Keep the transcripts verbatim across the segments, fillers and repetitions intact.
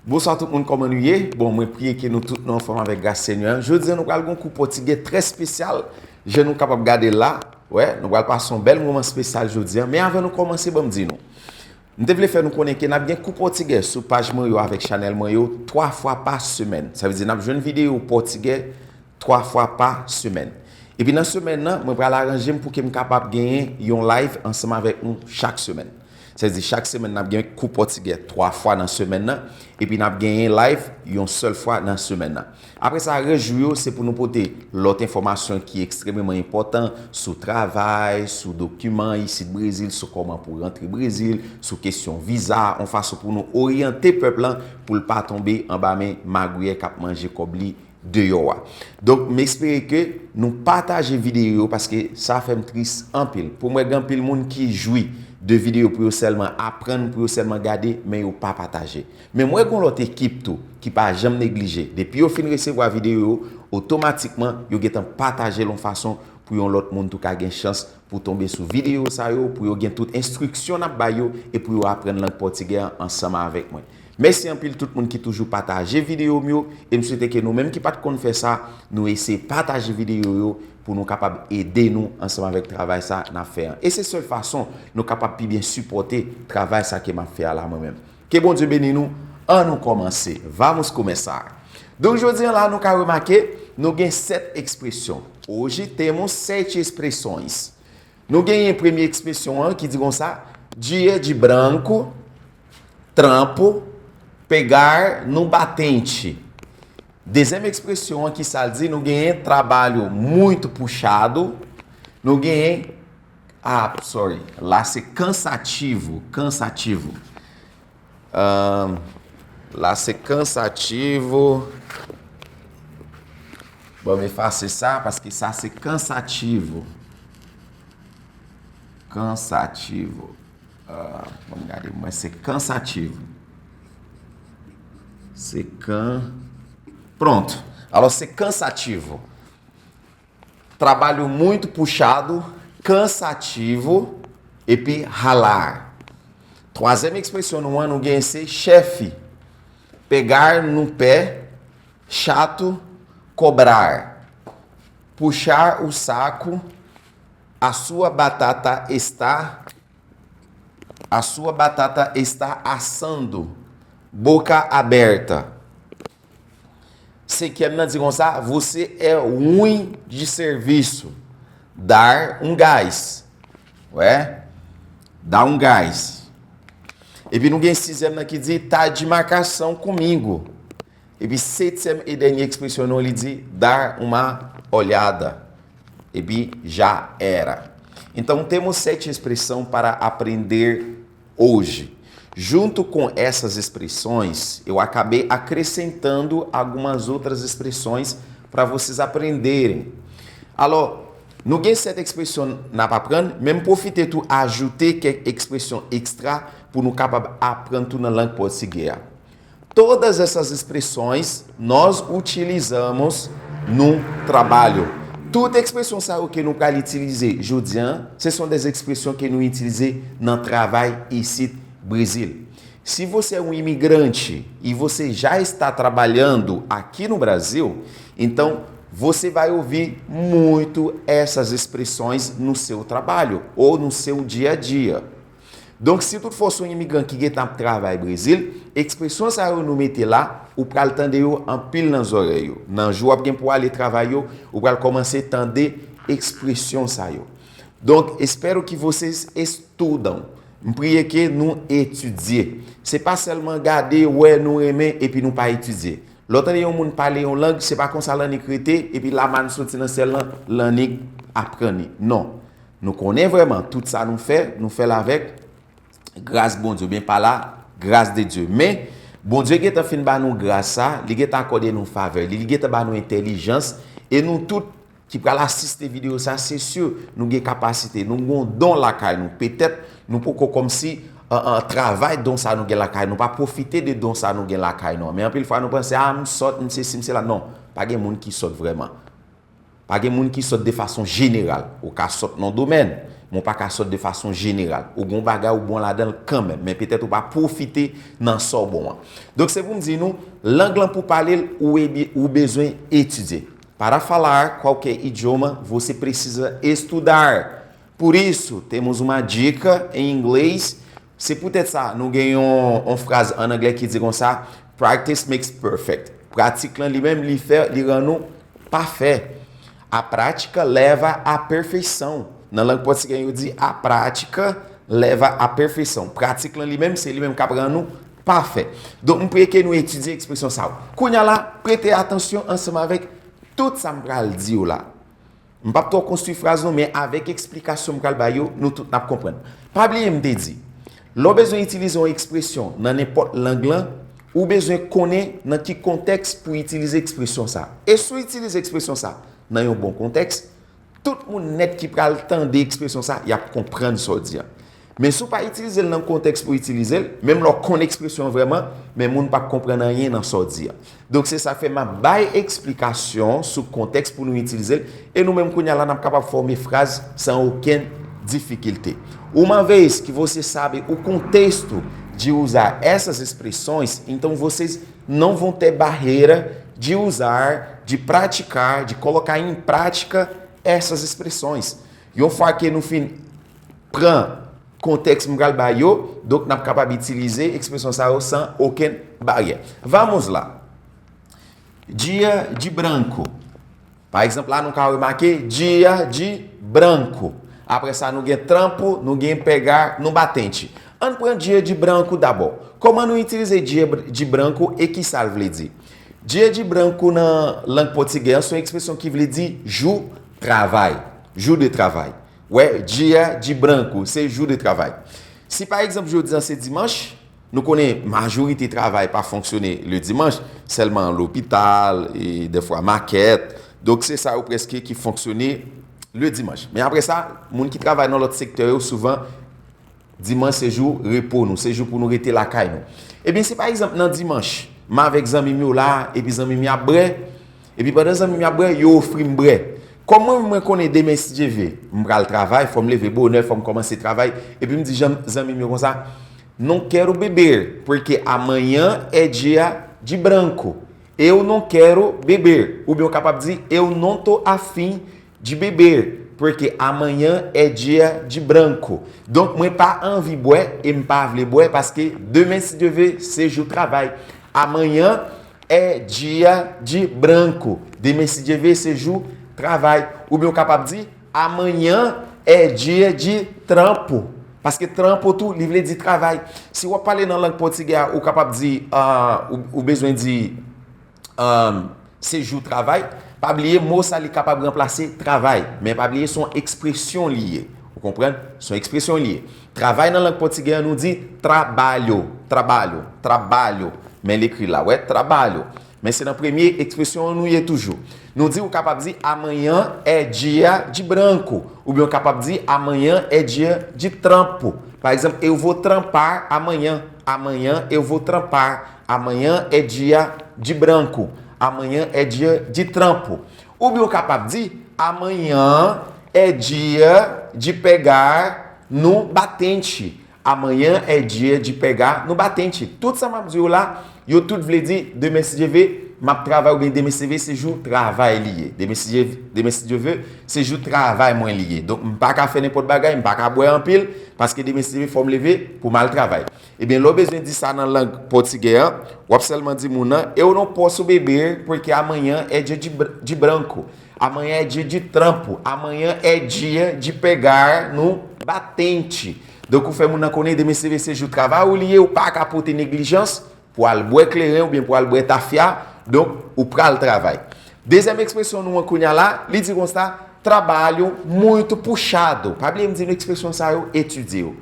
Bonswa tout moun, kòman nou ye? Bon, mwen priye ke nou tout nou anfòm avèk gras Senyè a. Jodi a, nou pral gen yon kou pòtigè trè espesyal. Jan nou kapab gade l la, wè, nou pral pase yon bèl moman espesyal jodi a. Men avan nou kòmanse, ban m di nou. M te vle fè nou konnen ke n ap gen kou pòtigè sou paj mwen yo avèk chanèl mwen yo twa fwa pa semèn. Sa vle di n ap jwenn videyo pòtigè twa fwa pa semèn. Epi nan semèn nan, mwen pral aranje m pou ke m kapab genyen yon live ansanm avèk nou chak semèn. Sa vle di chak semèn n ap gen kou pòtigè twa fwa nan semèn nan, epi n ap genyen live yon sèl fwa nan semèn nan. Apre sa, rès jou yo, se pou nou pote lòt enfòmasyon ki ekstrememan enpòtan sou travay, sou dokiman isit Brezil, sou kòman pou rantre Brezil, sou kesyon viza, yon fason pou nou oryante pèp lan pou l pa tonbe anba men magouyè k ap manje kòb li deyò a. Donk, m espere ke nou pataje videyo yo paske sa fè m tris anpil. Pou m wè gen anpil moun ki jwi de videyo pou yo sèlman aprann, pou yo sèlman gade, men yo pa pataje. Men m wè gen yon lòt ekip tou ki pa janm neglije. Depi yo fin resevwa videyo yo, otomatikman, yo gentan pataje l yon fason pou yon lòt moun tou ka gen chans pou tonbe sou videyo sa yo, pou yo gen tout enstriksyon n ap bay yo e pou yo aprann lang pòtigè an ansanm avèk mwen. Mèsi anpil tout moun ki toujou pataje videyo m yo e m swete ke nou menm ki pa t konn fè sa, nou eseye pataje videyo yo pou nou kapab ede nou ansanm avèk travay sa n ap fè an. E se sèl fason nou kapab pi byen sipòte travay sa ke m ap fè a la mwen menm. Ke Bondye beni nou, an nou kòmanse. Vamos começar. Donk, jodi a la, nou ka remake, nou gen sèt ekspresyon. Hoje temos sete expressões. Nou genyen premye ekspresyon an ki di konsa, dia de branco, trampo, pegar no batente. Dezyèm ekspresyon an ki sa l di, nou genyen trabalho muito puxado, nou genyen, ah, sorry, la se cansativo, cansativo. Ahn, la se cansativo. Bon, m efase sa, paske sa se cansativo. Cansativo. Ah, vamos gade, mas se cansativo. Se can... Pronto. Alò, se cansativo. Trabalho muito puxado, cansativo, epi ralar. Twazyèm ekspresyon nou an, nou gen se chefe. Pegar no pé, chato, cobrar. Puxar o saco, a sua batata está, a sua batata está assando, boca aberta. Senkyèm nan di konsa, você é ruim de serviço, dar um gás. Wè, dar um gás. Epi nou gen sizyèm nan ki di, tá de marcação comigo. Epi setyèm e dènye ekspresyon nou, li di, dar uma olhada. Epi já era. Então, temos sete expressão para aprender hoje. Junto com essas expressões, eu acabei acrescentando algumas outras expressões para vocês aprenderem. Alò, nou gen sèt ekspresyon n ap aprann, men m pwofite tou ajoute kèk ekspresyon ekstra pou nou kapab aprann tou nan lang pòtigè a. Todas essas expressões nós utilizamos no trabalho. Tout ekspresyon sa yo ke nou pral itilize jodi a, ce sont des expressions que nous utilisamos nan travay isit Brezil. Se você é um imigrante e você já está trabalhando aqui no Brasil, então você vai ouvir muito essas expressões no seu trabalho ou no seu dia a dia. Donk, si toutfwa w se yon imigran ki gentan ap travay Brezil, ekspresyon sa yo nou mete la, ou pral tande yo anpil nan zòrèy ou. Nan jou w ap gen pou w ale travay yo, ou pral kòmanse tande ekspresyon sa yo. Donk, espero que vocês estudam. M priye ke nou etidye. Se pa sèlman gade, wè, nou renmen, epi nou pa etidye. Lè w tande yon moun pale yon lang, se pa konsa l annik rete, epi lamann soti nan syèl lan, l annik aprann li. Non. Nou konnen vrèman tout sa nou fè, nou fè l avèk gras Bondye, oubyen pa la grâce de Dieu. Men, Bondye gentan fin ba nou gras sa, li gentan akòde nou favè li, li gentan ba nou entèlijans, e nou tout ki pral asiste videyo sa, se si nou gen kapasite, nou gen yon don lakay nou. Petèt, nou poko kòmsi, an, an, travay don sa nou gen lakay nou, pa pwofite de don sa nou gen lakay nou an. Men anpil fwa nou panse, a, m sòt, m sesi, m sela. Non, pa gen moun ki sòt vrèman. Pa gen moun ki sòt de fason jeneral. Ou ka sòt nan domèn, Men w pa ka sòt de fason jeneral. Ou gen yon bagay ou bon ladan l kanmenm, men petèt ou pa pwofite nan sa w bon an. Donk, se pou m di nou, lang lan pou pale l, ou, ebi- ou bezwen etidye. Para falar qualquer idioma, você precisa estudar. Por isso, temos uma dica em inglês. Se poutèt sa, nou gen yon, yon fraz ann anglè ki di konsa, "Practice makes perfect." Pratik lan li menm, li fè, li rann ou pafè. A prática leva à perfeição. Nan lang pòtigè, yo di, "A prática leva à perfeição." Pratik lan li menm, se li menm k ap rann ou pafè. Donk, m preye ke nou etidye ekspresyon sa yo. Kounye a la, prete atansyon ansanm avèk tout sa m pral di yo la. M p ap twò konstwi fraz non, men avèk eksplikasyon m pral ba yo, nou tout n ap konprann. Pa bliye m te di, lè w bezwen itilize yon ekspresyon nan nenpòt lang lan, ou bezwen konnen nan ki kontèks pou w itilize ekspresyon sa. E si w itilize ekspresyon sa nan yon bon kontèks, tout moun nèt ki pral tande ekspresyon sa, y ap konprann sa w di a. Men si w pa itilize l nan kontèks pou w itilize l, menm lè w konn ekspresyon an vrèman, men moun p ap konprann anyen nan sa w di a. Donk, se sa k fè m ap bay eksplikasyon sou kontèks pou nou itilize l, e nou menm kounye a la, n ap kapab fòme fraz san okenn difikilte. Uma vez que você sabe o contexto de usar essas expressões, então vocês não vão ter barreira de usar, de praticar, de colocar em prática essas expressões. Yon fwa ke nou fin pran kontèks m pral ba yo, donk n ap kapab itilize ekspresyon sa yo san okenn baryè. Vamos lá. Dia de branco. Pa egzanp, la nou ka remake dia de branco. Apre sa, nou gen trampo, nou gen pegar no batente. Ann pran dia de branco dabò. Kòman nou itilize dia de branco e ki sa l vle di? Dia de branco nan lang pòtigè an se yon ekspresyon ki vle di jou travay, jou de travay. Wè, dia de branco, se jou de travay. Si pa egzanp jodi an se dimanch, nou konnen majorite travay pa fonksyone le dimanch, sèlman lopital, e dèfwa makèt. Donk se sa yo prèske ki fonksyone le dimanch. Men apre sa, moun ki travay nan lòt sektè yo souvan, dimanch se jou repo nou, se jou pou nou rete lakay nou. Ebyen, si pa egzanp nan dimanch, m avèk zanmi m yo la, epi zanmi m y ap brè, epi pandan zanmi m y ap brè, yo ofri m brè. Kòm mwen, mwen konnen demen, si Dye ve, m pral travay, fò m leve bonè, fò m kòmanse travay, epi m di zanmi m yo konsa, não quero beber, porque amanhã é dia de branco. Eu não quero beber. Oubyen ou kapab di, eu não tô afim de beber, porque amanhã é dia de branco. Donk, mwen pa anvi bwè e m pa vle bwè paske demen, si Dye ve, se jou travay. Amanhã é dia de branco. Demen, si Dye ve, se jou travay. Oubyen ou kapab di, amanhã é dia de trampo. Paske trampo tou, li vle di travay. Si w ap pale nan lang pòtigè a, ou kapab di, ah, ou, ou bezwen di, um, se jou travay. Pa bliye, mo sa li kapab ranplase travay. Men pa bliye, se yon ekspresyon li ye. Ou konprann? Se yon ekspresyon li ye. Travay nan lang pòtigè an, nou di trabalho, trabalho, trabalho. Men l ekri la, wè, trabalho. Men se nan premye ekspresyon an nou ye toujou. Nou di, ou kapab di, amanhã é dia de branco. Oubyen ou kapab di, amanhã é dia de trampo. Pa egzanp, eu vou trampar amanhã. Amanhã eu vou trampar. Amanhã é dia de branco. Amanhã é dia de trampo. Oubyen ou kapab di, amanhã é dia de pegar no batente. Amanhã é dia de pegar no batente. Tout sa m ap di w la, yo tout vle di, demen, si Dye ve, m ap travay, oubyen demen, si Dye ve, se jou travay li ye. Demen, si Dye, demen, si Dye ve, se jou travay mwen li ye. Donk, m pa ka fè nenpòt bagay, m pa ka bwè anpil, paske demen, si Dye ve, fò m leve pou m al travay. Ebyen, lè w bezwen di sa nan lang pòtigè an, w ap sèlman di moun nan, eu não posso beber, porque amanhã é dia de br-, de branco. Amanhã é dia de trampo. Amanhã é dia de pegar no batente. Donk, ou fè moun nan konnen demen, si Dye ve, se jou travay ou li ye, ou pa ka pote neglijans pou al bwè kleren oubyen pou al bwè tafya. Donk, ou pral travay. Dezyèm ekspresyon nou an kounye a la, li di konsa, trabalho muito puxado. Pa bliye m di nou ekspresyon sa yo, etidye yo.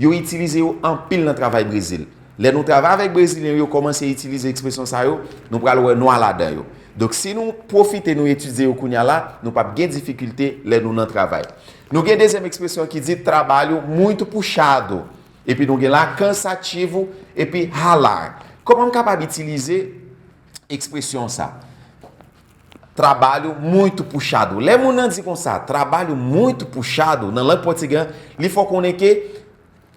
Yo itilize yo anpil nan travay Brezil. Lè nou travay avèk Brezilyen yo, yo kòmanse itilize ekspresyon sa yo, nou pral wè nwa ladan yo. Donk, si nou pwofite nou etidye yo kounye a la, nou p ap gen difikilte lè nou nan travay. Nou gen dezyèm ekspresyon ki di trabalho muito puxado. Epi nou gen la cansativo, epi ralar. Kòman m kapab itilize ekspresyon sa? trabalho muito puxado. Lè moun nan di konsa, trabalho muito puxado, nan lang pòtigè, li fè w konnen ke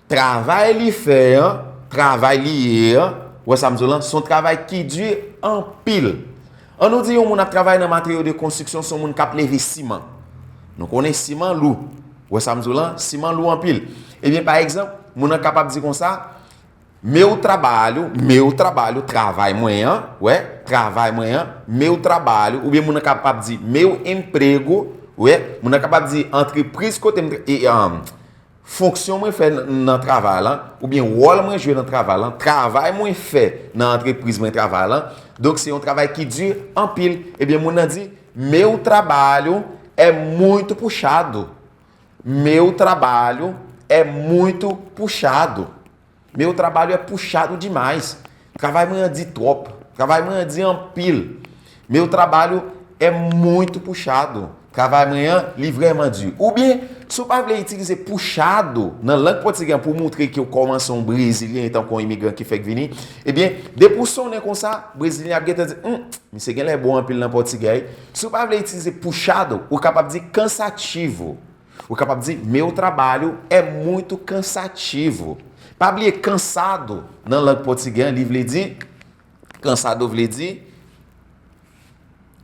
travay li fè an, travay li ye an, ou wè sa m di w lan, se yon travay ki di anpil. An nou di yon moun ap travay nan materyo de konstriksyon, se yon moun k ap leve siman. Nou konnen siman lou. Ou wè sa m di w lan, siman lou anpil. Ebyen, pa egzanp, moun nan kapab di konsa, meu trabalho, meu trabalho, travay mwen an, wè, travay mwen an, meu trabalho, oubyen moun nan kapab di meu emprego, wè, moun nan kapab di antrepriz kote m tra- e, um, fonksyon mwen fè n- nan travay lan, oubyen wòl mwen jwe nan travay lan, travay mwen fè nan antrepriz mwen travay lan. Donk, se yon travay ki di anpil. Ebyen, moun nan di, meu trabalho é muito puxado. Meu trabalho é muito puxado. Meu trabalho é puxado demais. Travay mwen an di twòp. Travay mwen an di anpil. Meu trabalho é muito puxado. Travay mwen an, li vrèman di. Oubyen, si w pa vle itilize puxado nan lang pòtigè pou moutre ke w kòmanse yon Brezilyen etanke yon imigran ki fèk vini, ebyen, depi w sonnen konsa, Brezilyen ap gentan di, hmm, misye genlè bon anpil nan pòtigè wi. Si w pa vle itilize puxado, ou kapab di cansativo. Ou kapab di, meu trabalho é muito cansativo. Pa bliye cansado nan lang pòtigè an, li vle di, cansado vle di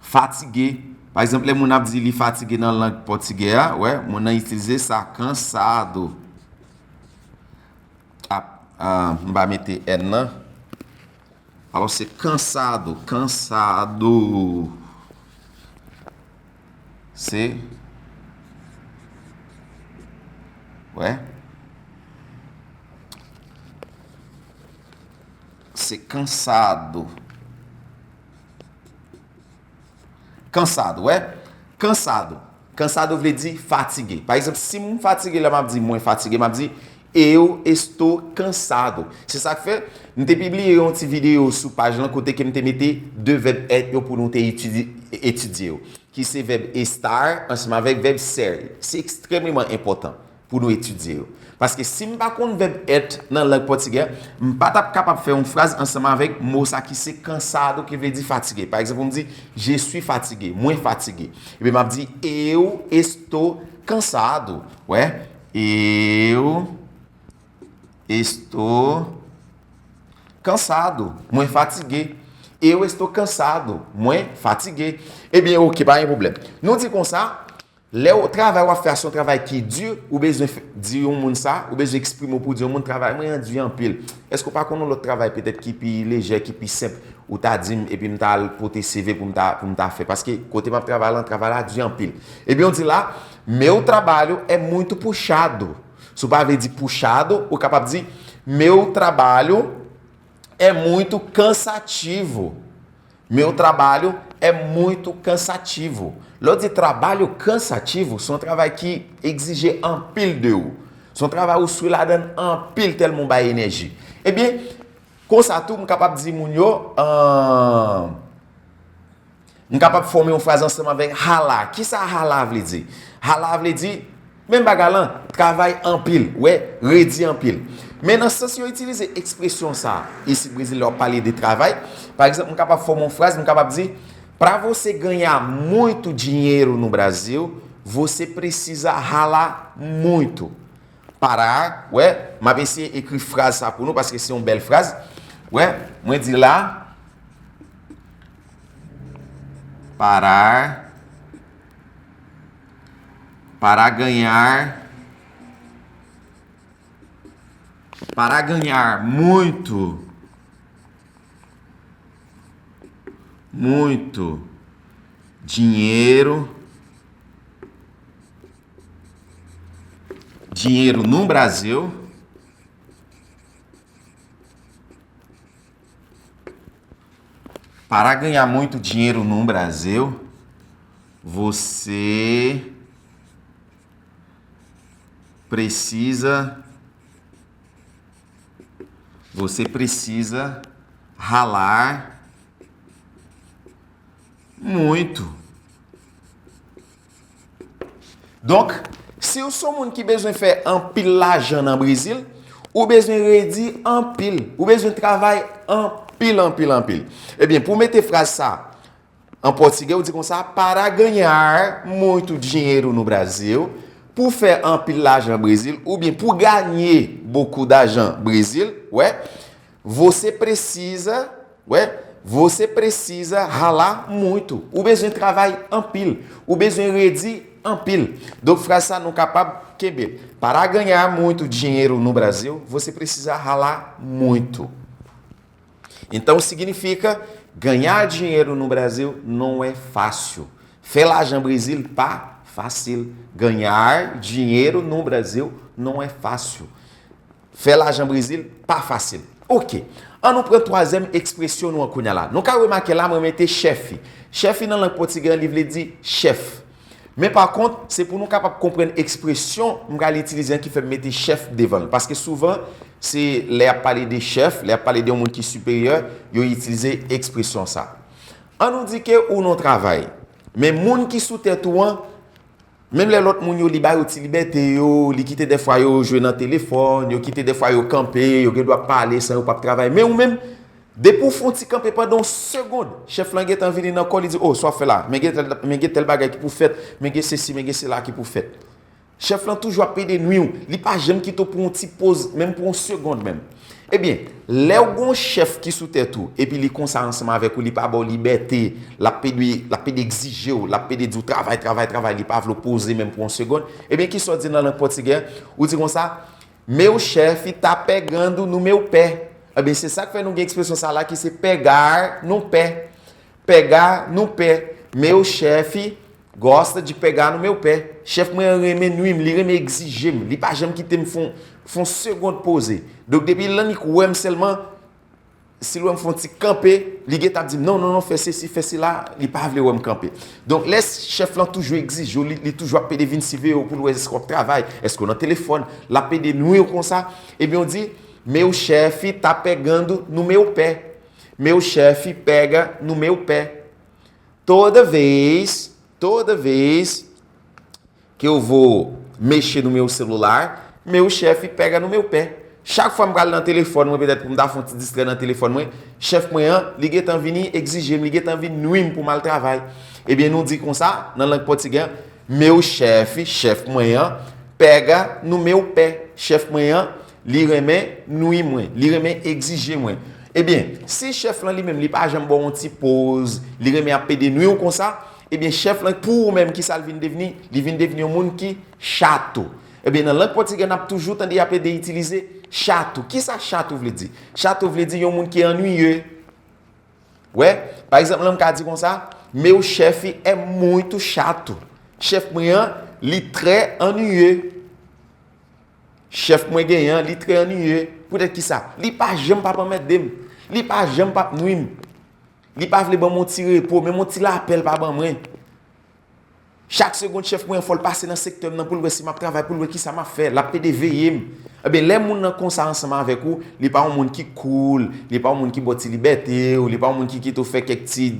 fatige. Pa egzanp, lè moun ap di li fatige nan lang pòtigè a, wè, moun nan itilize sa, cansado. Ap, ah, m pa mete N nan. Alò, se cansado, cansado. Se, wè. Se cansado. Cansado, wè. Cansado. Cansado vle di fatige. Pa egzanp, si m fatige, lè m ap di mwen fatige, m ap di eu estou cansado. Se sa k fè, m te pibliye yon ti videyo sou paj lan kote ke m te mete de vèb être yo pou nou te etidi- etidye yo, ki se vèb estar ansanm avèk vèb ser. Se ekstrèmeman enpòtan pou nou etidye yo. Paske si m pa konn vèb être nan lang pòtigè, m pa t ap kapab fè yon fraz ansanm avèk mo sa ki se cansado, ki vle di fatige. Pa egzanp, pou m di, je suis fatigué, mwen fatige. Ebyen, m ap di, eu estou cansado. Wè, eu estou cansado, mwen fatige. Eu estou cansado, mwen fatige. Ebyen, oke, pa gen pwoblèm. Nou di konsa, lè w travay w ap fè a se yon travay ki di, ou bezwen fè- di yon moun sa, ou bezwen eksprime w pou di yon moun travay mwen an di anpil. Èske w pa konn yon lòt travay petèt ki pi lejè, ki pi senp, ou ta di m epi m ta al pote C V pou m ta, pou m ta fè? Paske kote m ap travay lan, travay la di anpil. Ebyen, ou di la, meu trabalho é muito puxado. Si w pa vle di puxado, ou kapab di, meu trabalho é muito cansativo. Meu trabalho é muito cansativo. Lè w di trabalho cansativo, se yon travay ki egzije anpil de ou. Se yon travay ou swe ladan l anpil tèlman w bay enèji. Ebyen, konsa tou, m kapab di moun yo, ahn, m kapab fòme yon fraz ansanm avèk ralar. Kisa ralar vle di? Ralar vle di, menm bagay lan, travay anpil, wè, redi anpil. Men nan sans yo itilize ekspresyon sa a, isi Brezil, lè w ap pale de travay, pa egzanp, m kapab fòme yon fraz, m kapab di, para você ganhar muito dinheiro no Brasil, você precisa ralar muito. Para, wè, m ap eseye ekri fraz sa pou nou, paske se yon bèl fraz. Wè, mwen di la, para, para ganhar, para ganhar muito, muito dinheiro, dinheiro no Brasil. Para ganhar muito dinheiro no Brasil, você precisa, você precisa ralar muito. Donk, si w se yon moun ki bezwen fè anpil lajan nan Brezil, ou bezwen redi anpil, ou bezwen travay anpil, anpil, anpil. Ebyen, pou mete fraz sa, An pòtigè, ou di konsa, para ganhar muito dinheiro no Brasil, pou fè anpil lajan Brezil, oubyen pou ganye beaucoup d'argent Brezil, wè, você precisa, wè, você precisa ralar muito. Ou bezwen travay anpil, ou bezwen redi anpil. Donk, fraz sa nou kapab kenbe. Para ganhar muito dinheiro no Brasil, você precisa ralar muito. Então, significa, ganhar dinheiro no Brasil não é fácil. Fè lajan Brezil pa fasil. Ganhar dinheiro no Brasil não é fácil. Fè lajan Brezil pa fasil. Ok. An nou pran twazyèm ekspresyon nou an kounye a la. Nou ka remake la, mwen mete chèfe. Chèfe nan lang pòtigè an, li vle di chèf. Men pa kont, se pou nou kapab konprann ekspresyon m pral itilize an ki fè m mete chèf devan l. Paske souvan, se lè y ap pale de chèf, lè y ap pale de yon moun ki siperyè, yo itilize ekspresyon sa. An nou di ke ou nan yon travay, men moun ki sou tèt ou an, menm lè lòt moun yo, li ba yo ti libète yo, li kite dèfwa yo jwe nan telefòn, yo kite dèfwa yo kanpe, yo gen dwa pale san yo p ap travay. Men ou menm, depi w fè yon ti kanpe pandan yon segond, chèf lan gentan vini nan kò, li di, "O, sa w ap fè la? Men gen tèl, men gen tèl bagay ki pou fèt, men gen sesi, men gen sela ki pou fèt." Chèf lan toujou ap pede nwi w. Li pa janm kite w pou yon ti poz, menm pou yon segond menm. Ebyen, lè w gen yon chèf ki sou tèt ou, epi li konsa ansanm avèk ou, li pa ba w libète, l ap pede, l ap pede egzije w, l ap pede di w travay, travay, travay, li pa vle w poze menm pou yon segond, ebyen, kisa w di nan lang pòtigè? Ou di konsa, meu chefe tá pegando no meu pé. Ebyen, se sa k fè nou gen ekspresyon sa la ki se pegar no pé. Pegar no pé. Meu chefe gosta de pegar no meu pé. Chèf mwen an renmen nwi m, li renmen egzije m. Li pa janm kite m fè yon, fè yon segond poze. Donk, depi l annik wè m sèlman, si l wè m fè yon ti kanpe, li gentan ap di m, "Non, non, non, fè sesi, fè sela," li pa vle wè m kanpe. Donk, lè chèf lan toujou egzije w, li, li toujou ap pede vin siveye w pou l wè èske w ap travay, èske w nan telefòn, l ap pede nwi w konsa, ebyen, w di, meu chefe tá pegando no meu pé. Meu chefe pega no meu pé. Toda vez, toda vez que eu vou mexer no meu celular, meu chefe pega no meu pé. Chak fwa m pral nan telefòn mwen, petèt pou m ta fè yon ti distrè nan telefòn mwen, chèf mwen an, li gentan vini egzije m, li gentan vin nwi m pou m al travay. Ebyen, nou di konsa, nan lang pòtigè, meu chefe, chèf mwen an, pega no meu pé. Chèf mwen an, li renmen nwi mwen, li renmen egzije mwen. Ebyen, si chèf lan li menm, li pa janm ba w yon ti poz, li renmen ap pede nwi w konsa, ebyen, chèf lan, pou ou menm, kisa l vin devni? Li vin devni yon moun ki chato. Ebyen, nan lang pòtigè, n ap toujou tande y ap ede itilize chato. Kisa chato vle di? Chato vle di yon moun ki annuieux. Wè, pa egzanp, la, m ka di konsa, meu chefe é muito chato. Chèf mwen an, li trè annuieux. Chèf mwen genyen an, li trè annuieux. Poutèt kisa? Li pa janm p ap anmède m. Li pa janm p ap nwi m. Li pa vle ban m yon ti repo, menm yon ti lapèl pa ban mwen. Chak segond, chèf mwen an, fò l pase nan sektè m nan pou l wè si m ap travay, pou l wè kisa m ap fè. L ap pede veye m. Ebyen, lè moun nan konsa ansanm avèk ou, li pa yon moun ki cool, li pa yon moun ki ba w ti libète w, li pa yon moun ki kite w fè kèk ti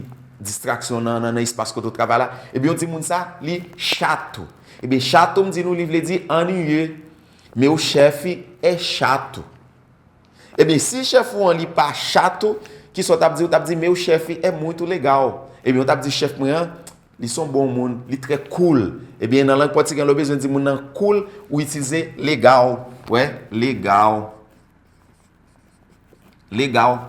distraksyon nan, nan, nan espas kote w travay la. Ebyen, w di moun sa, li chato. Ebyen, chato, m di nou, li vle di annuieux. Meu chefe é chato. Ebyen, si chèf ou an, li pa chato, kisa w t ap di? Ou t ap di, meu chefe é muito legal. Ebyen, ou t ap di, chèf mwen an, li se yon bon moun, li trè cool. Ebyen, nan lang pòtigè, lè w bezwen di moun nan cool, ou itilize legal. Wè, legal. Legal.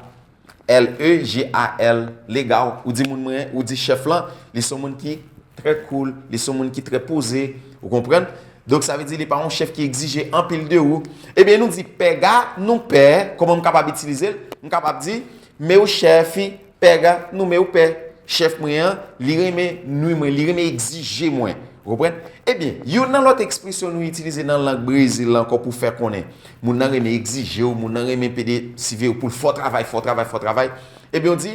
L E G A L, legal. Ou di moun mwen, ou di chèf lan, li se yon moun ki trè cool, li se yon moun ki trè poze. Ou konprann? Donk, sa vle di li pa yon chèf ki egzije anpil de ou. Ebyen, nou di pega no pé, kòman m kapab itilize l? M kapab di, meu chefe pega no meu pé. Chèf mwen an, li renmen nwi mwen, li renmen egzije mwen. Ou konprann? Ebyen, youn nan lòt ekspresyon nou itilize nan lang Brezil la ankò pou fè konnen moun nan renmen egzije w, moun nan renmen pede siveye w pou l fè w travay, fè w travay, fè w travay. Ebyen, w di,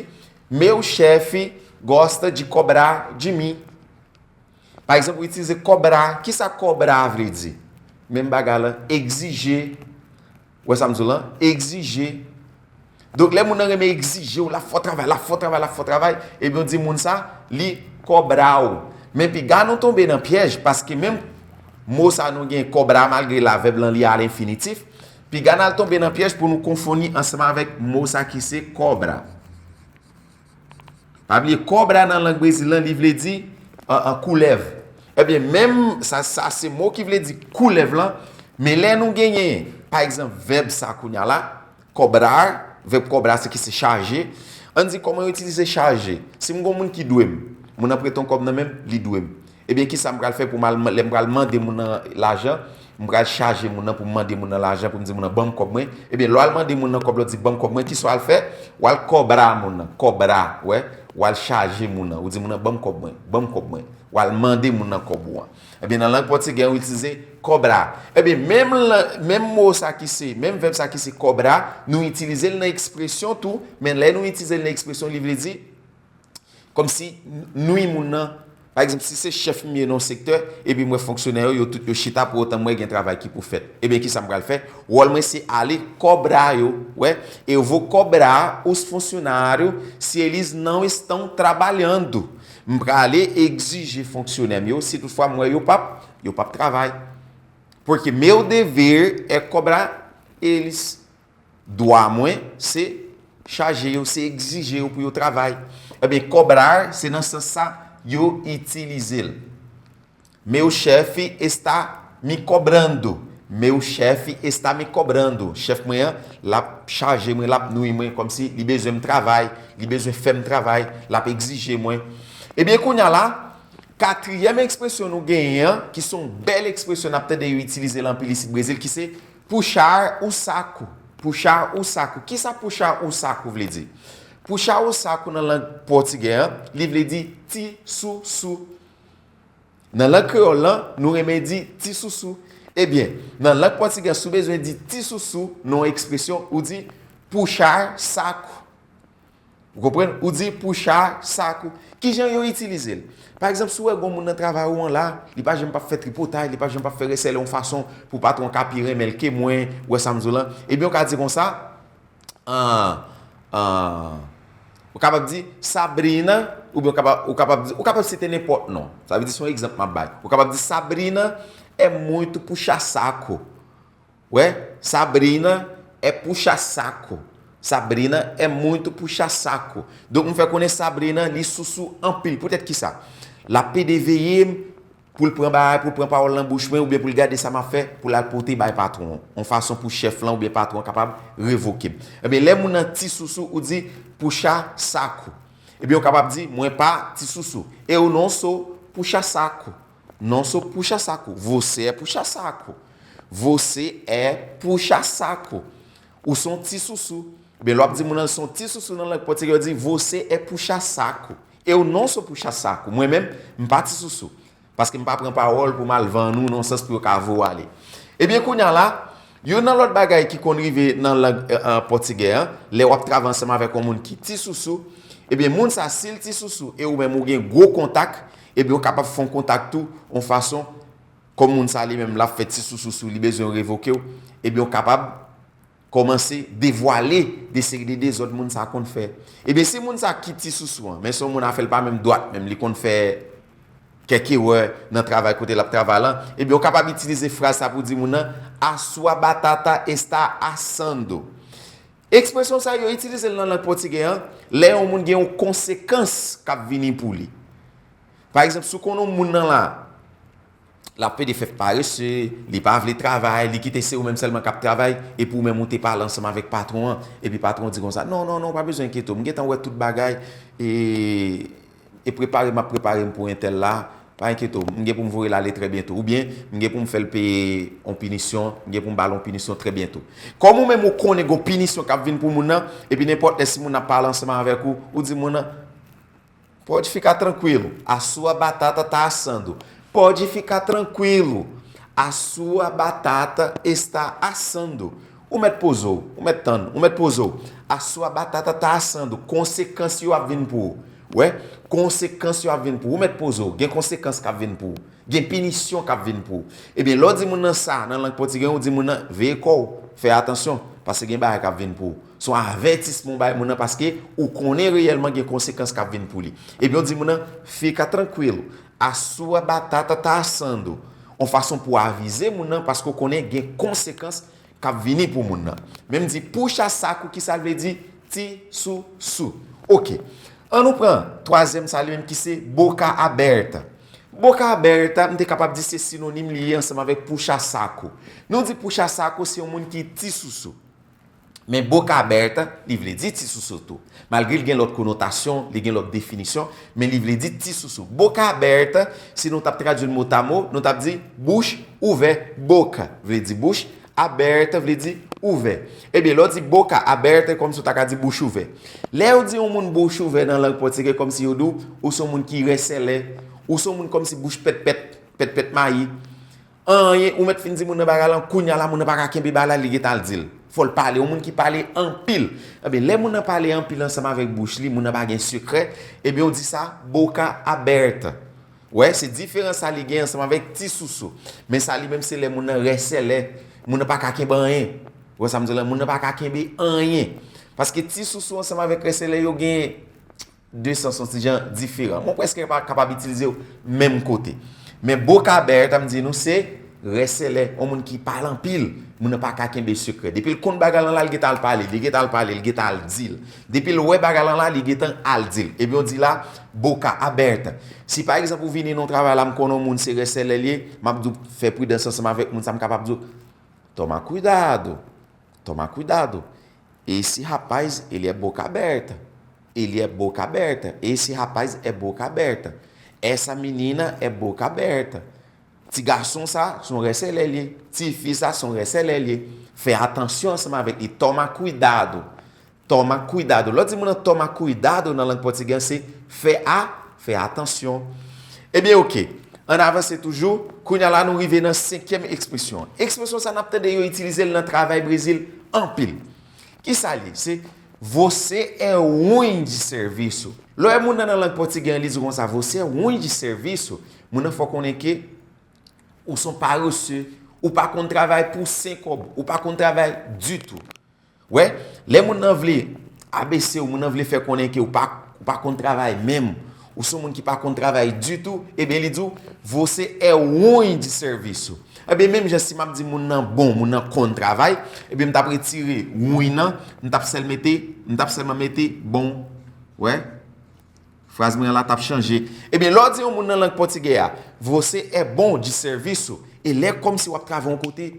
meu chefe gosta de cobrar de mim. Pa egzanp, ou itilize cobrar. Kisa cobrar vle di? Menm bagay la, egzije. Ou wè sa m di w lan? Egzije. Donk, lè moun nan renmen egzije w, l ap fè w travay, l ap fè w travay, l ap fè w travay, ebyen, w di moun sa, li kòbra w. Men piga nou tonbe nan pyèj, paske menm mo sa nou gen kòbra, malgre la vèb lan li a lenfinitif, piga n al tonbe nan pyèj pou nou konfonn li ansanm avèk mo sa ki se kòbra. Pa bliye, kòbra nan lang Brezil lan, li vle di an, an koulèv. Ebyen, menm sa, sa se mo ki vle di koulèv lan, men lè nou genyen, pa egzanp, vèb sa kounye a la, kòbra, vèb kòbra se ki se chaje. Ann di kòman yo itilize chaje. Si m gon moun ki dwe m, moun nan prete yon kòb nan men m, li dwe m. Ebyen, ki sa m pral fè pou m al, lè m pral mande moun nan lajan, m pral chaje moun nan pou m mande moun nan lajan, pou m di moun nan ban m kòb mwen. Ebyen, lè w al mande moun nan kòb la, w di ban m kòb mwen, ki sa w al fè? W al kòbra moun nan, kòbra, wè, w al chaje moun nan, ou di moun nan ban m kòb mwen, ban m kòb mwen. W al mande moun nan kòb ou an. Ebyen, nan lang pòtigè, yo itilize kòbra. Ebyen, menm, menm mo sa ki se, menm vèb sa ki se kòbra, nou itilize l nan ekspresyon tou, men lè nou itilize l nan ekspresyon, li vle di kòmsi nwi moun nan. Pa egzanp, si se chèf m ye nan yon sektè, epi m wè fonksyonè yo, yo tout yo chita pou otan m wè gen travay ki pou fèt. Ebyen, ki sa m pral fè? Wòl mwen se ale kòbra yo, wè. Eu vou cobrar os funcionários se eles não estão trabalhando. M prale egzije fonksyonè m yo, si toutfwa m wè yo p ap, yo p ap travay. Porque meu dever é cobrar eles. Dwa mwen se chaje yo, se egzije yo pou yo travay. Ebyen, cobrar, se nan sans sa yo itilize l. Meu chefe está me cobrando. Meu chefe está me cobrando. Chèf mwen an, l ap chaje mwen, l ap nwi mwen, kòmsi li bezwen m travay, li bezwen fè m travay, l ap egzije mwen. Ebyen, kounye a la, katriyèm ekspresyon nou genyen an, ki se yon bèl ekspresyon n ap tande yo itilize l anpil isit Brezil, ki se puxar o saco. Puxar o saco. Ki sa puxar o saco vle di? Puxar o saco nan lang pòtigè an, li vle di ti sousou. Nan lang kreyòl lan, nou renmen di ti sousou. Ebyen, nan lang pòtigè, si w bezwen di ti sousou, nan yon ekspresyon, ou di puxar saco. Ou konprann? Ou di puxar saco. Kijan yo itilize l? Pa egzanp, si w wè gon moun nan travay ou an la, li pa janm p ap fè tripotay, li pa janm p ap fè rèsèlè yon fason pou patwon an ka pi renmen l ke mwen, ou wè sa m di w lan, ebyen, ou ka di konsa, ah, ah, ou kapab di Sabrina, oubyen ou kapab, ou kapab di, ou kapab site nenpòt non. Sa vle di se yon egzanp m ap bay. Ou kapab di Sabrina é muito puxa-saco. Wè, Sabrina é puxa-saco. Sabrina é muito puxa-saco. Donk, m fè konnen Sabrina, li sousou anpil. Poutèt ki sa? L ap pede veye m pou l pran bagay, pou l pran pawòl nan bouch mwen, oubyen pou l gade sa m ap fè, pou l al pote bay patwon an. Yon fason pou chèf lan oubyen patwon an kapab revoke m. Ebyen, lè moun nan ti sousou, ou di puxa-saco. Ebyen, ou kapab di, mwen pa ti sousou. Eu não sou puxa-saco. Não sou puxa-saco. Você é puxa-saco. Você é puxa-saco. Ou se yon ti sousou. Ebyen, lè w ap di moun nan se yon ti sousou nan lang pòtigè, yo di você é puxa-saco. Eu não sou puxa-saco. Mwen menm, m pa ti sousou. Paske m pa pran pawòl pou m al vann ou nan yon sans pou yo ka voye w ale. Ebyen, kounye a la, youn nan lòt bagay ki konn rive nan lang, eh, eh, pòtigè an, lè w ap travay ansanm avèk yon moun ki ti sousou, ebyen, moun sa, si l ti sousou e ou menm ou gen gwo kontak, ebyen, ou kapab fè yon kontak tou, yon fason, kòm moun sa li menm, l ap fè ti sousou sou li, bezwen revoke w, ebyen, ou kapab kòmanse devwale de seri de dezòd moun sa konn fè. Ebyen, si moun sa ki ti sousou an, men se yon moun afè l pa menm dwat, menm li konn fè kèk erè nan travay kote l ap travay lan, ebyen, ou kapab itilize fraz sa pou di moun nan, a sua batata está assando. Ekspresyon sa yo itilize l nan lang pòtigè an, lè yon moun gen yon konsekans k ap vini pou li. Pa egzanp, si w konn yon moun nan la, l ap pede fè parese, li pa vle travay, li kite se ou menm sèlman k ap travay, epi ou menm ou te pale ansanm avèk patwon an, epi patwon an di konsa, non, non, non, pa bezwen enkyete w, m gentan wè tout bagay, e, e prepare m ap prepare m pou entèl la, pa enkyete w, m gen pou m voye l ale trè byento, oubyen m gen pou m fè l peye yon pinisyon, m gen pou m ba l yon pinisyon trè byento. Kòm ou menm ou konnen gon pinisyon k ap vin pou moun nan, epi nenpòt lè si moun nan ap pale ansanm avèk ou, ou di moun nan, pode ficar tranquilo, a sua batata tá assando. Pode ficar tranquilo, a sua batata está assando. Ou mèt poze w, ou mèt tann, ou mèt poze w. A sua batata tá assando. Konsekans yo ap vin pou ou. Wè, konsekans yo ap vin pou ou. Ou mèt poze w. Gen konsekans k ap vin pou ou. Gen pinisyon k ap vin pou ou. Ebyen, lè w di moun nan sa, nan lang pòtigè, ou di moun nan, veye kò w, fè atansyon, paske gen bagay k ap vin pou ou. Se yon avètisman w bay moun nan, paske ou konnen reyèlman gen konsekans k ap vin pou li. Ebyen, ou di moun nan, fica tranquilo, a sua batata tá assando. Yon fason pou w avize moun nan, paske ou konnen gen konsekans k ap vini pou moun nan. Men m di, puxa-saco, ki sa l vle di? Ti sousou. Oke. An nou pran twazyèm sa li menm ki se boca aberta. Boca aberta, m te kapab di se sinonim li ye ansanm avèk puxa saco. Nou di puxa saco se yon moun ki ti sousou. Men boca aberta, li vle di ti sousou tou. Malgre li gen lòt konotasyon, li gen lòt definisyon, men li vle di ti sousou. Boca aberta, si nou t ap tradui l motamo, nou t ap di bouch ouvè, boca vle di bouch, aberta vle di ouvè. Ebyen, lè w di boca aberta, kòmsi w ta ka di bouch ouvè. Lè yo di yon moun bouch ouvè nan lang pòtigè, kòmsi yo di w, ou se yon moun ki rèsèlè, ou se yon moun kòmsi bouch pètpèt, pètpèt mayi. Anyen, ou mèt fin di moun nan bagay lan, kounye a la, moun nan pa ka kenbe bagay la, li gentan al di l. Fò l pale, yon moun ki pale anpil. Ebyen, lè moun nan pale anpil ansanm avèk bouch li, moun nan pa gen sekrè, ebyen, ou di sa, boca aberta. Wè, se diferans sa li gen ansanm avèk ti sousou. Men sa li menm se lè moun nan rèsèlè, moun nan pa ka kenbe anyen. Ou wè sa m di w la, moun nan pa ka kenbe anyen. Paske ti sousou ansanm avèk rèsèlè yo gen de sans yon ti jan diferan. Mwen prèske pa kapab itilize yo menm kote. Men boca aberta, m di nou se rèsèlè, yon moun ki pale anpil, moun nan pa ka kenbe sekrè. Depi l konn bagay lan la, li gentan al pale, li gentan al pale, li gentan al di l. Depi l wè bagay lan la, li gentan al di l. Ebyen, w di la, boca aberta. Si pa egzanp ou vini nan yon travay la, m konnen yon moun se rèsèlè l ye, m ap di w fè pridans ansanm avèk moun sa, m kapab di w, toma cuidado, toma cuidado. Esse rapaz, ele é boca aberta. Ele é boca aberta. Esse rapaz é boca aberta. Essa menina é boca aberta. Ti gason sa, se yon rèsèlè l ye. Ti fi sa, se yon rèsèlè l ye. Fè atansyon ansanm avèk li. Toma cuidado. Toma cuidado. Lè w di moun nan toma cuidado nan lang pòtigè, se fè a, fè atansyon. Ebyen, oke. Ann avanse toujou. Kounye a la, nou rive nan senkyèm ekspresyon. Ekspresyon sa, n ap tande yo itilize l nan travay Brezil anpil. Kisa l ye? Se você é ruim de serviço. Lè w wè moun nan nan lang pòtigè an, li di konsa, você é ruim de serviço, moun nan fè w konnen ke ou se yon parese, ou pa konn travay pou sen kòb, ou pa konn travay ditou. Wè, lè moun nan vle abese w, moun nan vle fè konnen ke ou pa, ou pa konn travay menm, ou se yon moun ki pa konn travay ditou, ebyen li di w, você é ruim de serviço. Ebyen menm jan si m ap di moun nan bon, moun nan konn travay, ebyen m t ap retire ruim nan, m t ap sèl mete, m t ap sèlman mete bom. Wè? Fraz mwen an la t ap chanje. Ebyen, lè w di yon moun nan lang pòtigè a, você é bom de serviço, e lè kòmsi w ap travay yon kote,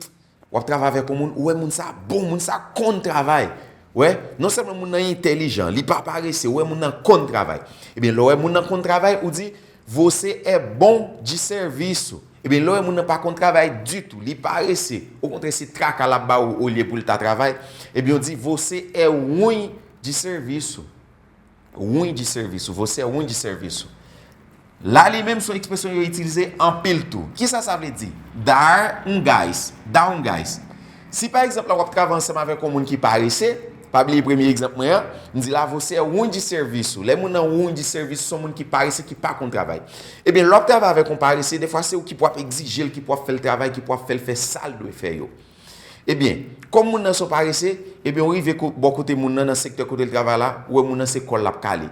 w ap travay avèk yon moun, ou wè moun sa bon, moun sa konn travay. Wè, non sèlman moun nan entèlijan, li pa parese, ou wè moun nan konn travay. Ebyen, lè w wè moun nan konn travay, ou di, você é bom de serviço. Ebyen, lè w wè moun nan pa konn travay ditou, li parese, okontrè, se traka l ap ba ou olye pou l ta travay, ebyen, ou di, você é ruim de serviço. Ruim de serviço, você é ruim de serviço. La li menm se yon ekspresyon yo itilize anpil tou. Kisa sa vle di? Dar um gás, dar um gás. Si pa egzanp la w ap travay ansanm avèk yon moun ki parese, pa bliye premye egzanp mwen an, m di la você é ruim de serviço. Lè moun nan ruim de serviço, se yon moun ki parese, ki pa konn travay. Ebyen, lè w ap travay avèk yon parese, defwa se ou ki pou ap egzije l, ki pou ap fè l travay, ki pou ap fè l fè sa l dwe fè yo. Ebyen, kòm moun nan se yon parese, ebyen, ou rive ko-, bò kote moun nan, nan sektè kote l travay la, ou wè moun nan se kò l l ap kale.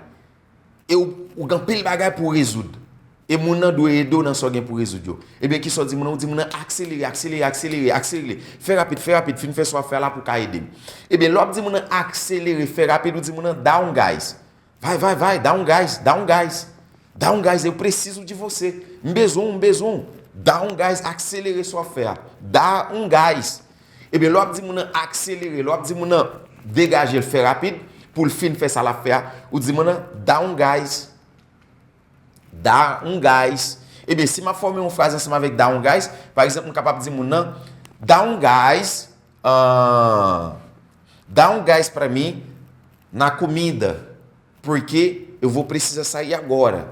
E ou, ou gen anpil bagay pou w rezoud. E moun nan dwe ede w nan sa w gen pou w rezoud yo. Ebyen, kisa w di moun nan? Ou di moun nan akselere, akselere, akselere, akselere. Fè rapid, fè rapid, fin fè sa w ap fè a la pou w ka ede m. Ebyen, lè w ap di moun nan akselere, fè rapid, ou di moun nan dar um gás. Vai, vai, vai, dar um gás, dar um gás. Dar um gás, eu preciso de você. M bezwen w, m bezwen w. Dar um gás, akselere sa w ap fè a. Dar um gás. Ebyen, lè w ap di moun nan akselere, lè w ap di moun nan degaje l, fè rapid, pou l fin fè sa l ap fè a, ou di moun nan dar um gás. Dar um gás. Ebyen, si m ap fòme yon fraz ansanm avèk dar um gás, pa egzanp, m kapab di moun nan dar um gás, ah, dar um gás pra mim na comida, porque eu vou precisar sair agora.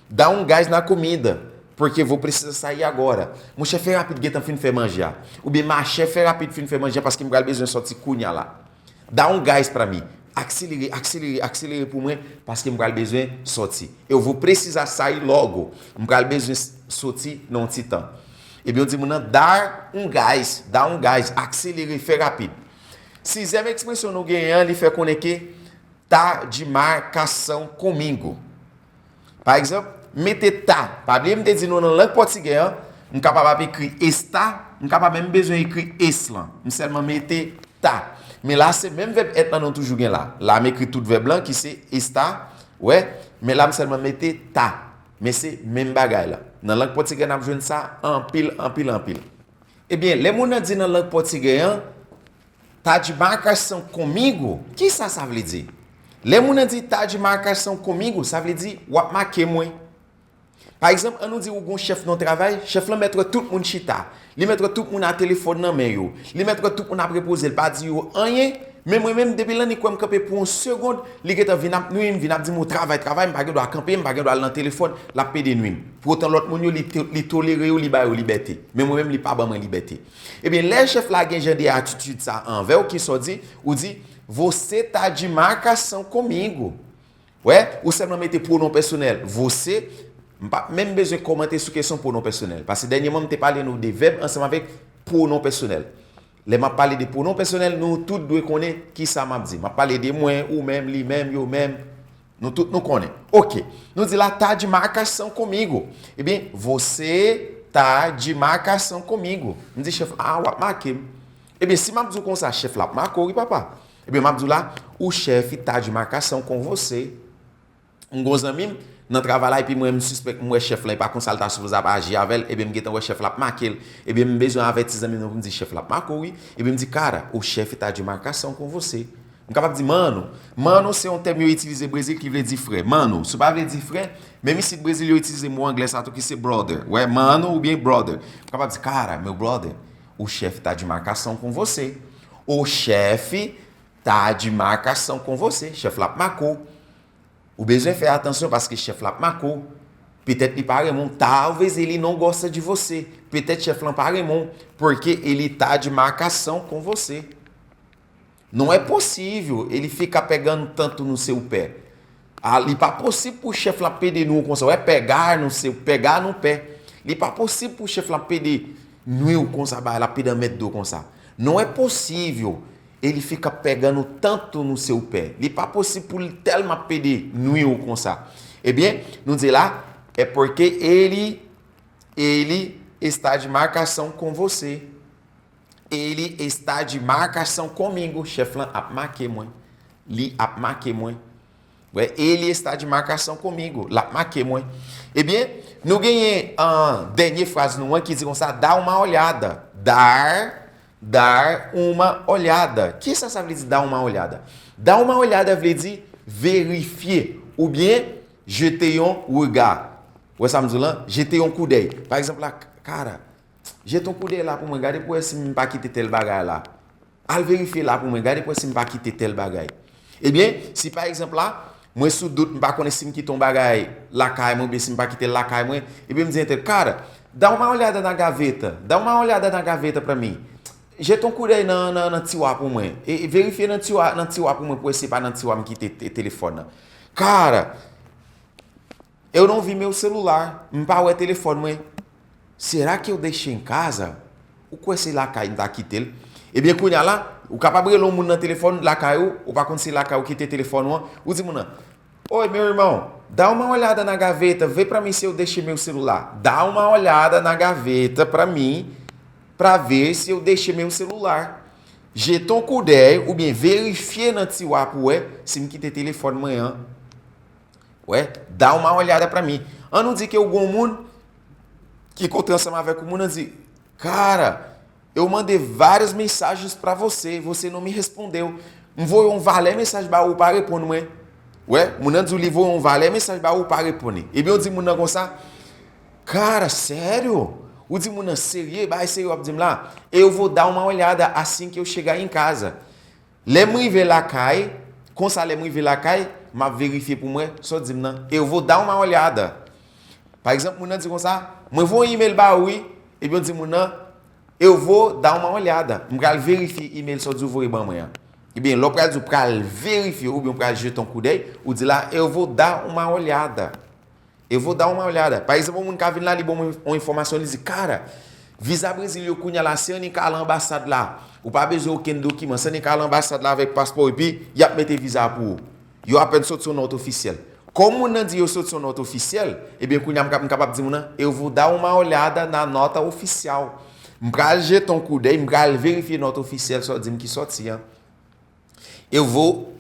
Dá um gás na comida, porque eu vou precisar sair agora. Monchè, fè rapid, gentan fin fè manje a. Oubyen machè, fè rapid, fin fè manje a, paske m pral bezwen sòti kounye a la. Dá um gás pra mim. Akselere, akselere, akselere pou mwen, paske m pral bezwen sòti. Eu vou precisar sair logo. M pral bezwen s-, sòti nan yon ti tan. Ebyen, ou di moun nan, dar um gás, dá um gás, akselere, fè rapid. Sizyèm ekspresyon nou genyen an, li fè konnen ke tá de marcação comigo. Pa egzanp, mete tá. Pa bliye m te di nou nan lang pòtigè an, m kapab ap ekri está, m kapab menm bezwen ekri es lan. M sèlman mete tá. Men la, se menm vèb être lan nou toujou gen la. La, m ekri tout vèb lan ki se está, Wè, men la m sèlman mete tá. Men se menm bagay la. Nan lang pòtigè n ap jwenn sa anpil, anpil, anpil. Ebyen, lè moun nan di nan lang pòtigè an, tá de marcação comigo, kisa sa vle di? Lè moun nan di tá de marcação comigo, sa vle di w ap make mwen. Pa egzanp, ann nou di ou gon chèf nan yon travay, chèf lan mèt wè tout moun chita. Li mèt wè tout moun a telefòn nan men yo. Li mèt wè tout moun ap repoze, l pa di yo anyen. Men mwen menm, depi l annik wè m kanpe pou yon segonn, li gentan vin ap nwi m, vin ap di m ou travay, travay, m pa gen dwa kanpe, m pa gen dwa al nan telefòn, l ap pede nwi m. Poutan lòt moun yo, li, to- li tolere yo, li ba yo libète. Men mwen menm, li pa ban mwen libète. Ebyen, lè chèf la gen jan de atitid sa anvè w, kisa w di? Ou di, você tá de marcação comigo. Wè, ou sèlman mete pwonon pèsonèl, você, m p ap menm bezwen kòmante sou kesyon pwonon pèsonèl. Paske dènyèman, m te pale nou de vèb ansanm avèk pwonon pèsonèl. Lè m ap pale de pwonon pèsonèl, nou tout dwe konnen kisa m ap di. M ap pale de mwen, ou menm, li menm, yo menm. Nou tout nou konnen. Oke. Nou di la, tá de marcação comigo. Ebyen, você tá de marcação comigo. M di chèf, ah, w ap make m. Ebyen, si m ap di w konsa, chèf la ap make w, wi, papa. Ebyen, m ap di w la, o chefe tá de marcação com você. M gon zanmi m nan travay la, epi mwen, m sispèk, m wè chèf lan, e pa konsa l ta sipoze ap aji avè l, ebyen, m gentan wè chèf la ap make l. Ebyen, m bezwen avèti zanmi m nan pou m di chèf la ap make w, wi. Ebyen, m di, cara, o chefe tá de marcação com você. M kapab di mano. Mano se yon tèm yo itilize Brezil ki vle di frè. Mano, sa pa vle di frè, menm isit Brezil yo itilize mo anglè sa tou ki se brother. Wè, mano oubyen brother. M kapab di, cara, meu brother, o chefe tá de marcação com você. O chefe tá de marcação com você. Chèf la ap make w. Ou bezwen fè atansyon paske chèf la ap make w. Petèt li pa renmen w. Talvez ele não gosta de você. Petèt chèf lan pa renmen w. Porque ele tá de marcação com você. Não é possível ele ficar pegando tanto no seu pé. Ah, li pa posib pou chèf lan pede nwi w konsa. Wè, pegar no seu, pegar no pé. Li pa posib pou chèf lan pede nwi w konsa, ba, l ap pede anmède w konsa. Não é possível ele fica pegando tanto no seu pé. Li pa posib pou l tèlman pede nwi w konsa. Ebyen, nou di la, é porque ele, ele está de marcação com você. Ele está de marcação comigo. Chèf lan ap make mwen. Li ap make mwen. Wè, ele está de marcação comigo. L ap make mwen. Ebyen, nou genyen an dènye fraz nou an ki di konsa, dá uma olhada. Dar, dar uma olhada. Kisa sa vle di, dar uma olhada? Dar uma olhada vle di verifye oubyen jete yon rega. Wè sa m di w lan? Jete yon koudèy. Pa egzanp la, cara, jete yon koudèy la pou mwen, gade pou wè si m pa kite tèl bagay la. Al verifye la pou mwen, gade pou wè si m pa kite tèl bagay. Ebyen, si pa egzanp la, mwen sou dout, m pa konnen si m kite yon bagay lakay mwen, oubyen si m pa kite l lakay mwen, ebyen m di entèl, cara, dá uma olhada na gaveta, dá uma olhada na gaveta pra mim. Jete yon koudèy nan, nan, nan tiwa pou mwen. E, e verifye nan tiwa, nan tiwa pou mwen pou wè si se pa nan tiwa m kite te- telefòn nan. Cara, eu não vi meu celular. M pa wè telefòn mwen. Será que eu deixei em casa? Ou kwè se lakay m ta kite l? Ebyen, kounye a la, ou kapab rele yon moun nan telefòn lakay ou, ou pa konn si lakay ou kite telefòn ou an, ou di moun nan, oi, meu irmão, dá uma olhada na gaveta, vê pra mim se eu deixei meu celular. Dá uma olhada na gaveta pra mim, pra ver se eu deixei meu celular. Jete yon koudèy oubyen verifye nan tiwa pou wè si m kite telefòn mwen an. Wè, dá uma olhada pra mim. Ann nou di ke ou gon moun ki kontre ansanm avèk ou, moun nan di, cara, eu mandei várias mensagens pra você, você não me respondeu. M voye yon valè mesaj ba ou, ou pa reponn mwen. Wè, moun nan di w li voye yon valè mesaj ba ou, ou pa reponn li. Ebyen, ou di moun nan konsa, cara, sério? Ou di moun nan serye, bagay serye w ap di m la? Eu vou dar uma olhada assim que eu chegar em casa. Lè m rive lakay, konsa lè m rive lakay, m ap verifye pou mwen, sa w di m nan. Eu vou dar uma olhada. Pa egzanp, moun nan di konsa, mwen voye yon email ba ou wi, ebyen w di moun nan, eu vou dar uma olhada. M pral verifye email sa w di w voye ban mwen an. Ebyen, lè w pral di w pral verifye oubyen w pral jete yon koudèy, ou di la, eu vou dar uma olhada. Eu vou dar uma olhada. Pa egzanp, yon moun ka vin la, li ban mwen yon enfòmasyon, li di, cara, viza Brezil yo kounye a la, si annik al anbasad la, ou pa bezwen okenn dokiman, si annik al anbasad la avèk paspò, epi y ap mete viza pou ou. Yo apèn sot sou nòt ofisyèl. Kòm moun nan di yo sot sou nòt ofisyèl, ebyen kounye a m ka- m kapab di moun nan, eu vou dar uma olhada na nota oficial. M pral jete yon koudèy, m pral verifye nòt ofisyèl sa w di m ki sòti an. Eu vou,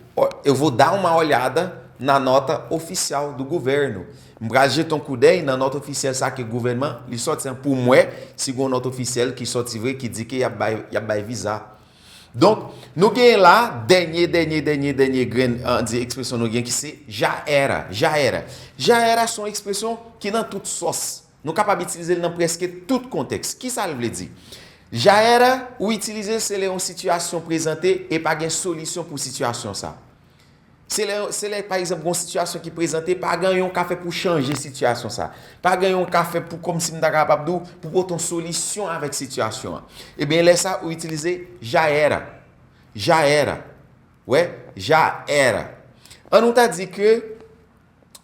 eu vou dar uma olhada na nòt ofisyal do governo. M pral jete yon koudèy nan nòt ofisyèl sa ke gouvènman li sòti an pou m wè si gen yon nòt ofisyèl ki sòti vre ki di ke y ap bay, y ap bay viza. Donk, nou genyen la dènye, dènye, dènye, dènye grenn, an di ekspresyon nou gen ki se já era, já era. Já era se yon ekspresyon ki nan tout sòs. Nou kapab itilize l nan prèske tout kontèks. Kisa l vle di? Já era, ou itilize l se lè yon sitiyasyon prezante e pa gen solisyon pou sitiyasyon sa. Se lè, se lè pa egzanp, gon sitiyasyon ki prezante, pa gen yon ka fè pou chanje sitiyasyon sa. Pa gen yon ka fè pou, kòmsi m ta kapab di w, pou pote yon solisyon avèk sitiyasyon an. Ebyen, lè sa, ou itilize já era. Já era. Wè, já era. An nou ta di ke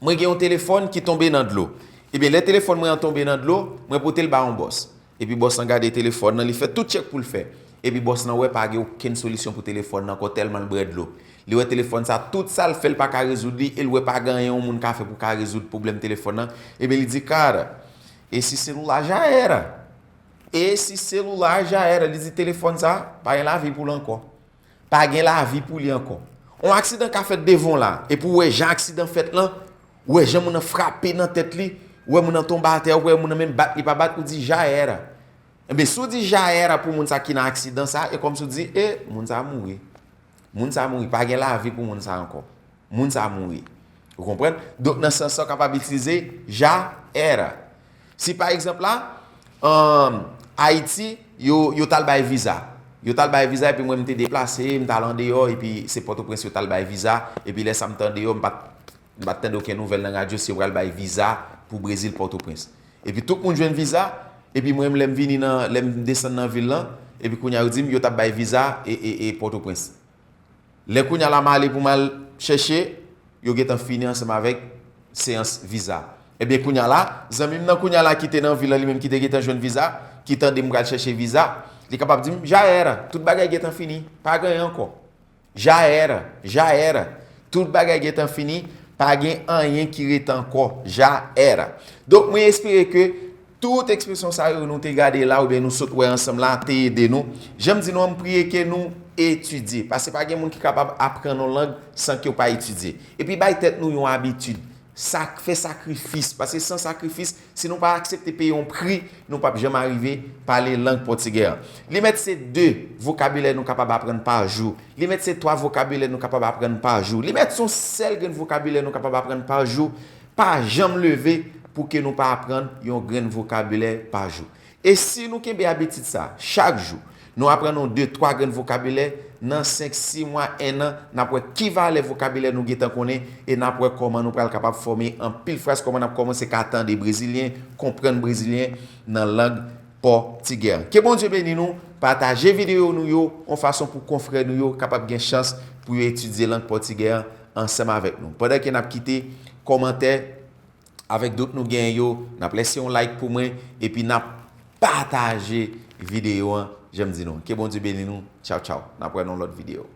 mwen gen yon telefòn ki tonbe nan dlo. Ebyen, lè telefòn mwen an tonbe nan dlo, mwen pote l ba yon bòs. Epi bòs lan gade telefòn nan, li fè tout tchèk pou l fè. Epi bòs lan wè pa gen okenn solisyon pou telefòn nan ankò tèlman l bwè dlo. Li wè telefòn sa, tout sa l fè l pa ka rezoud li, e l wè pa gen anyen yon moun ka fè pou ka rezoud pwoblèm telefòn nan. Ebyen, li di, "Cara, esse celular já era. Esse celular já era." Li di, "Telefòn sa, pa gen lavi pou l ankò." Pa gen lavi pou li ankò. Yon aksidan ka fèt devan w la, epi w wè jan aksidan fèt lan, w wè jan moun nan frape nan tèt li, w wè moun nan tonbe atè, w wè moun nan menm bat li pa bat, ou di, "Já era." Ebyen, si w di, "Já era" pou moun sa ki nan aksidan sa, e kòmsi w di, "E, moun sa mouri. Moun sa mouri, pa gen lavi pou moun sa ankò. Moun sa mouri." Ou konprann? Donk, nan sans sa, w kapab itilize, "Já era." Si, pa egzanp la, ann, Ayiti, yo, yo t al bay viza. Yo t al bay viza, epi mwen, m te deplase, m t al andeyò, epi se Pòtoprens yo t al bay viza. Epi lè sa, m t andeyò, m pa t, m pa t tande okenn nouvèl nan radyo si yo pral bay viza pou Brezil, Pòtoprens. Epi tout moun jwenn viza, epi mwen, lè m vini nan, lè m desann nan vil lan, epi kounye a, yo di m, yo t ap bay viza e, e, e Pòtoprens. Lè kounye a la m ale pou m al chèche, yo gentan fini ansanm avèk seyans viza. Ebyen, kounye a la, zanmi m nan kounye a la ki te nan vil lan, li menm ki te gentan jwenn viza, ki tande m pral chèche viza, li kapab di m, "Já era, tout bagay gentan fini, pa gen anyen ankò. Já era, já era, tout bagay gentan fini, pa gen anyen ki rete ankò, já era." Donk, mwen espere ke tout ekspresyon sa yo nou te gade la oubyen nou sot wè ansanm la te ede nou. Jan m di nou an, m priye ke nou etidye. Paske pa gen moun ki kapab aprann yon lang san ke w pa etidye. Epi bay tèt nou yon abitid. Sa, fè sakrifis. Paske san sakrifis, si nou pa aksepte peye yon pri, nou p ap janm arive pale lang pòtigè an. Li mèt se de vokabilè nou kapab aprann pa jou. Li mèt se twa vokabilè nou kapab aprann pa jou. Li mèt se yon sèl grenn vokabilè nou kapab aprann pa jou. Pa janm leve pou ke nou pa aprann yon grenn vokabilè pa jou. E si nou kenbe abitid sa, chak jou, nou aprann yon de, twa grenn vokabilè, nan senk, sis mwa, en an, n ap wè ki valè vokabilè nou gentan konnen, e n ap wè kòman nou pral kapab fòme anpil fraz, kòman n ap kòmanse ka tande brezilyen, konprann brezilyen nan lang pòtigè an. Ke Bondye beni nou, pataje videyo nou yo, yon fason pou konfrè nou yo kapab gen chans pou yo etidye lang pòtigè an ansanm avèk nou. Pandan ke n ap kite kòmantè avèk dout nou genyen yo, n ap lèse yon like pou mwen, epi n ap pataje videyo an, jan m di nou. Ke Bondye beni nou. Tchaw, tchaw. N ap wè nan lòt videyo.